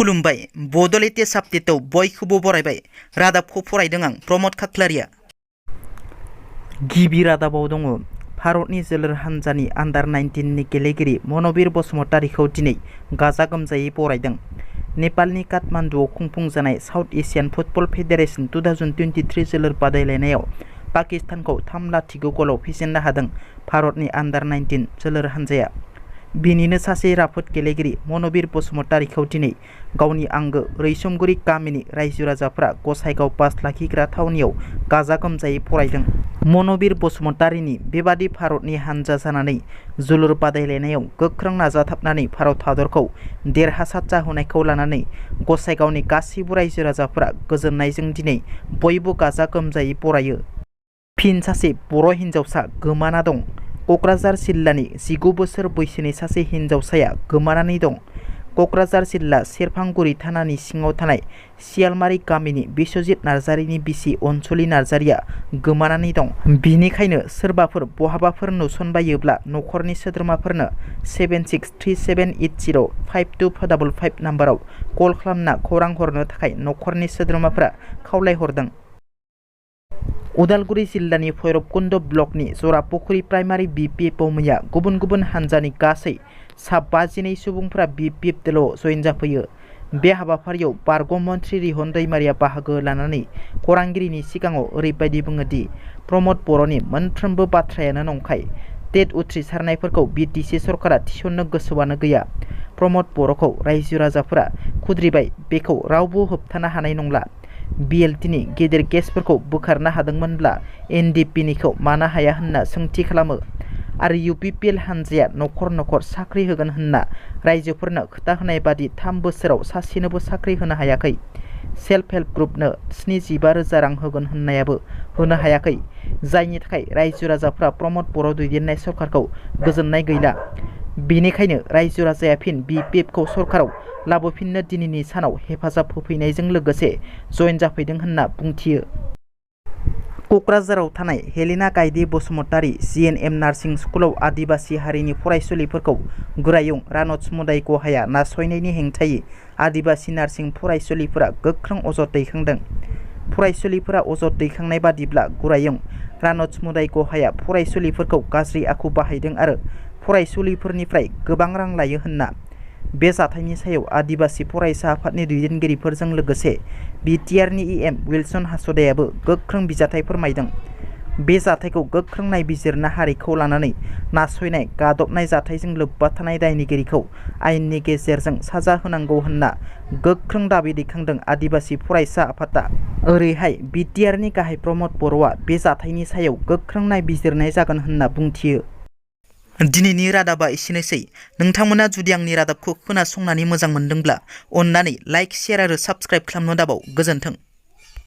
खुलुमबाय बड'लेण्ड आपडेटआव बयखौबो बरायबाय। रादाबखौ फरायदों आं प्रमद खाख्लारिया। गिबि रादाबाव दङ भारतनि जोलुर हानजानि आन्डार 19 नि गेलेगिरि मनबीर बसुमतारीखौ दिनै गाजा गोमजायै बरायदों। नेपालनि काठमान्डुआव खुंफुंजानाय साउथ एशियान फुटबल फेडारेशन 2023 जोलुर बादायलायनायाव पाकिस्तानखौ 3-0 गलाव फेजेननो हादों भारतनि आन्डार 19 जोलुर हानजाया। बिनिनो सासे राफोद गेलेगिरि मनबीर बसुमतारीखौ दिनै गावनि आंगो रैसुमगुरि गामिनि रायजो राजाफोरा गसाइगाव बास लाखिग्रा थावनियाव गाजा गोमजायै बरायदों। मनबीर बसुमतारीनि बेबादि भारतनि हानजा जानानै जोलुर बादायलायनायाव गोख्रों नाजाथाबनानै भारत हादरखौ देरहासार जाहोनायखौ लानानै गसाइगावनि गासैबो रायजो राजाफोरा गोजोननायजों दिनै बयबो गाजा गोमजायै बरायो। फिन सासे बर' हिन्जावसा गोमाना दं। क'क्राझार जिल्लानि 19 बोसोर बैसोनि सासे हिन्जावसाया गोमानानै दं। क'क्राझार जिल्ला सेरफांगुरि थानानि सिङाव थानाय सियालमारि गामिनि बिश्वजित नार्जारिनि बिसि अनसुलि नार्जारिया गोमानानै दं। बिनिखायनो सोरबाफोर बहाबाफोर नुसनबायोब्ला न'खरनि सोद्रोमाफोरनो 7637805255 नाम्बाराव कल खालामना खौरां हरनो थाखाय न'खरनि सोद्रोमाफोरा खावलायहरदों। उदालगुरि जिल्लानि भैरबकुन्द ब्लकनि जरापुखुरि प्राइमारि BPF मैया गुबुन गुबुन हानजानि गासै सा 52 सुबुंफोरा BPF दोलोआव जयेन जाफैयो। बे हाबाफारियाव बारग' मन्त्रि रिहन दैमारिया बाहागो लानानै खौरांगिरिनि सिगाङाव ओरैबायदि बुङो दि प्रमद बर'नि मोनफ्रोमबो बाथ्रायानो नंखाय। टेट उथ्रिसारनायफोरखौ BTC सरकारा थिसननो गोसोआनो गैया। प्रमद बर'खौ रायजो राजाफोरा खुद्रिबाय, बेखौ रावबो होबथानो हानाय नंला। BLT नि गेदेर केसफोरखौ बोखारनो हादोंमोनब्ला NDFB निखौ मानो हाया होनना सोंथि खालामो। आरो UPPL हानजाया न'खर न'खर साख्रि होगोन होनना रायजोफोरनो खोथा होनाय बादि 3 बोसोराव सासेनोबो साख्रि होनो हायाखै। सेल्फ हेल्प ग्रुपनो 75,000 रां होगोन होननायाबो होनो हायाखै। जायनि थाखाय रायजो राजाफोरा प्रमद बर' दैदेननाय सरकारखौ गोजोननाय गैला। बेनिखायनो रायजो राजाया फिन BPF खौ सरकाराव लाबोफिननो दिनैनि सानाव हेफाजाब होफैनायजों लोगोसे जयेन जाफैदों होनना बुंथियो। क'क्राझाराव थानाय हेलेना गायदे बसुमतारी GNM नार्सिं स्कुलाव आदिबासि हारिनि फरायसुलिफोरखौ गोरायुं रानत्स मोदाय गहाया नासयनायनि हेंथायै आदिबासि नार्सिं फरायसुलिफोरा गोख्रों अजद दैखांदों। फरायसुलिफोरा अजद दैखांनाय बादिब्ला गोरायुं रानत्स मोदाय गहाया फरायसुलिफोरखौ गाज्रि आखु बाहायदों आरो फरायसुलिफोरनिफ्राय गोबां रां लायो होनना। बे जाथायनि सायाव आदिबासि फरायसा आफादनि दैदेनगिरिफोरजों लोगोसे BTRनि EM विल्सन हासदायाबो गोख्रों बिजाथाइ फोरमायदों। बे जाथायखौ गोख्रों नायबिजिरना हारिखौ लानानै नासयनाय गादबनाय जाथायजों लोब्बा थानाय दायनिगिरिखौ आयेननि गेजेरजों साजा होनांगौ होनना गोख्रों दाबि दैखांदों आदिबासि फरायसा आफादा। ओरैहाय BTRनि गाहाय प्रमद बर'आ बे जाथायनि सायाव गोख्रों नायबिजिरनाय जागोन होनना बुंथियो। दिनैनि रादाबा एसेनोसै। नोंथांमोना जुदि आंनि रादाबखौ खोनासंनानै मोजां मोनदोंब्ला अन्नानै लाइक, शेयार आरो साबस्क्राइब खालामनो दाबाव। गोजोन्थों।